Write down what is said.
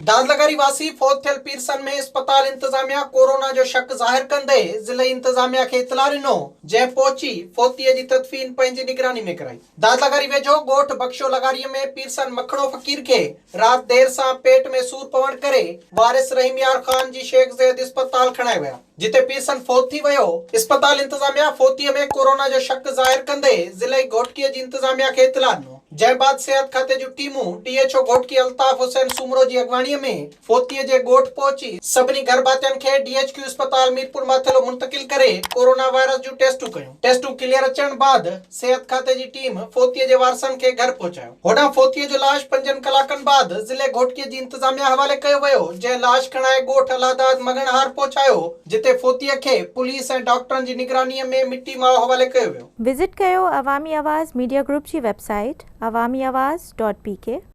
دادلغاري واسي فوت ٿيل پيرسن ۾ اسپتال انتظاميا ڪورونا جو شڪ ظاهر ڪندي ضلعي انتظاميا کي اطلاع ڏنو، جنهن پهچي فوتيء جي تدفين پنهنجي نگراني ۾ ڪرائي. دادلغاري ويجهو ڳوٺ بخشو لغاري ۾ پيرسن مکڻو فقير کي رات دير سان پيٽ ۾ سور پوڻ ڪري وارث رحيم يار خان جي شيخ زيد اسپتال کڻائي ويا، جتي پيرسن فوت ٿي ويو. اسپتال انتظاميا فوتيء ۾ ڪورونا جو شڪ ظاهر ڪندي ضلعي گهوٽڪي جي انتظاميا کي اطلاع ڏنو. جنهن بعد صحت کاتي جون ٽيمون D H O Ghotki Altaf Hussain Soomro جي اڳواڻي ۾ فوتي جي ڳوٺ پهچي سڀني گهرڀاتين کي ڊي ايڇ ڪيو اسپتال ميرپورماٿيلو منتقل ڪري ڪورونا وائرس جون ٽيسٽون ڪيون. ٽيسٽون ڪليئر اچڻ بعد صحت کاتي جي ٽيم فوتي جي وارثن کي گهر پهچايو. هوڏانهن فوتي جو لاش پنجن ڪلاڪن بعد ضلعي گهوٽڪي جي انتظاميا حوالي ڪيو ويو جنهن لاش کڻائي ڳوٺ الهداد مڱڻهار پهچايو جتي فوتي کي پوليس ۽ ڊاڪٽرن جي نگراني ۾ مٽي ماء حوالي ڪيو ويو. وزٽ ڪيو عوامي آواز ميڊيا گروپ جي website Awami Awaz dot P K.